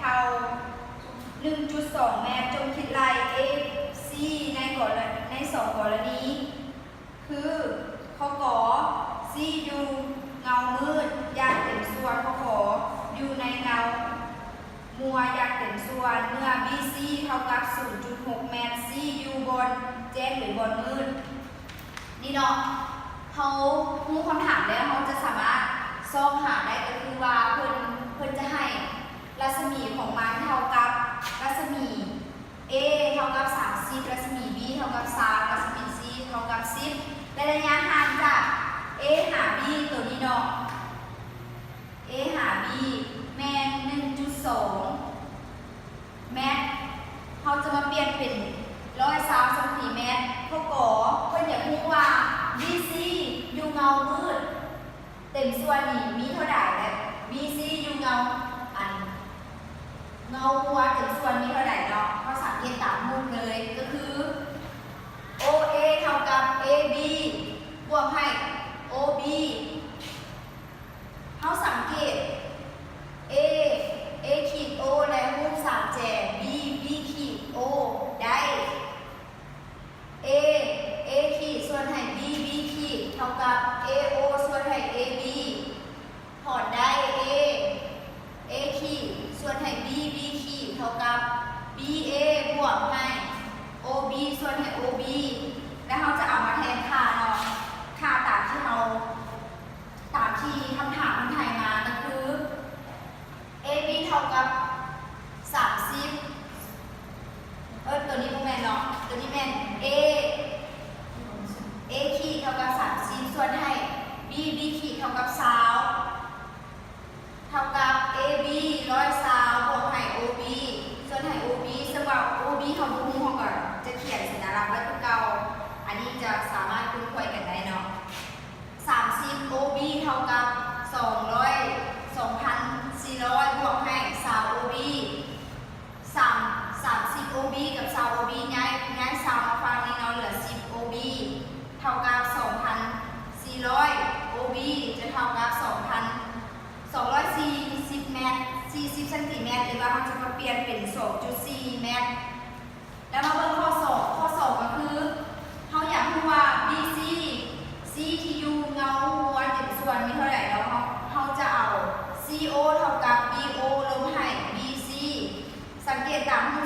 ເອົາ ໜຶ່ງຈຸດສອງແມັດ. ຈົ່ງຄິດໄລ່ A C ໃນກໍລະ ໃນສອງກໍລະນີ ຄື ຂໍ້ ກ C ຢູ່ເງົາມືດຢ່າງເຕັມສ່ວນ, ຂໍ້ ຂ ຢູ່ໃນເງົາມົວຢ່າງເຕັມສ່ວນ. ເມື່ອ B C ເທົ່າກັບສູນຈຸດຫົກແມັດ, C ຢູ່ບ່ອນແຈ້ງ ຫຼື ບ່ອນມືດ. ນີ້ເນາະ ເຮົາຮູ້ຄຳຖາມແລ້ວ ເຮົາຈະສາມາດຊອກຫາໄດ້ ກໍຄືວ່າເພິ່ນ ເພິ່ນຈະໃຫ້ລັດສະໝີຂອງມັນເທົ່າກັບລັດສະໝີ A ເທົ່າກັບສາມສິບ, ລັດສະໝີ B ເທົ່າກັບຊາວ, ລັດສະໝີ C ເທົ່າກັບສິບ ແລະ ໄລຍະຫ່າງຈາກ A ຫາ B ໂຕນີ້ເນາະ A ຫາ B ແມ່ນໜຶ່ງຈຸດສອງແມັດ. ເຮົາຈະມາປ່ຽນເປັນຮ້ອຍຊາວຊັງຕີແມັດ. ຂໍ້ ກ ເພິ່ນຢາກຮູ້ວ່າ B C ຢູ່ເງົາມືດເຕັມສ່ວນນີ້ມີເທົ່າໃດ ແລະ B C ຢູ່ເງົາ ອັນ ເງົາມົວເຕັມສ່ວນມີເທົ່າໃດເນາະ. ເຮົາສັງເກດຕາມຮູບເລີຍ ກໍຄື O A ເທົ່າກັບ A B ບວກໃຫ້ O B. ເຮົາສັງເກດ A A ຂີດ O ແລະ ຮູບສາມແຈ B B ຂີດ O ໄດ້ A A ຂີດສ່ວນໃຫ້ B B ຂີດເທົ່າກັບ A O ສ່ວນໃຫ້ A B ຖອນໄດ້ A A ຂີດສ່ວນໃຫ້ B B ຂີດເທົ່າກັບ B A ບວກໃຫ້ O B ສ່ວນໃຫ້ O B ແລ້ວເຮົາຈະເອົາມາແທນຄ່າເນາະ ຄ່າຕາມທີ່ເຮົາ ຕາມທີ່ຄຳຖາມເພິ່ນໃຫ້ມາກໍຄື A B ເທົ່າກັບສາມສິບ ເອີ ໂຕນີ້ບໍ່ແມ່ນເນາະ ໂຕນີ້ແມ່ນ A A ຂີດເທົ່າກັບສາມສິບ ສ່ວນໃຫ້ B B ຂີດເທົ່າກັບຊາວ ເທົ່າກັບ A B ຮ້ອຍຊາວ ບວກໃຫ້ O B ສ່ວນໃຫ້ O B ເຊິ່ງວ່າ O B ເຮົາບໍ່ຮູ້ ເຮົາກໍຈະຂຽນສັນຍາລັກໄວ້ຄືເກົ່າ ອັນນີ້ຈະສາມາດຄົ້ນຄວ້າຍກັນໄດ້ເນາະ. ສາມສິບ O B ເທົ່າກັບສອງຮ້ອຍ ສອງພັນສີ່ຮ້ອຍ ບວກໃຫ້ຊາວ O B ສາມ ສາມສິບ O B ກັບຊາວ O B ຍ້າຍ ຍ້າຍຊາວມາຝັ່ງນີ້ເນາະ ເຫຼືອສິບ O B ເທົ່າກັບສອງພັນສີ່ຮ້ອຍ O B ຈະເທົ່າກັບສອງພັນ ສອງຮ້ອຍສີ່ສິບແມັດ ສີ່ສິບຊັງຕີແມັດ ຫຼືວ່າເຮົາຈະມາປ່ຽນເປັນສອງຈຸດສີ່ແມັດ. ແລ້ວມາເບິ່ງຂໍ້ສອງ ຂໍ້ສອງກໍຄື ເຮົາຢາກຮູ້ວ່າ B C C ທີ່ຢູ່ເງົາຫົວເຕັມສ່ວນມີເທົ່າໃດເນາະ ເຮົາ ເຮົາຈະເອົາ C O ເທົ່າກັບ B O ລົບໃຫ້ B C ສັງເກດຕາມຮູບ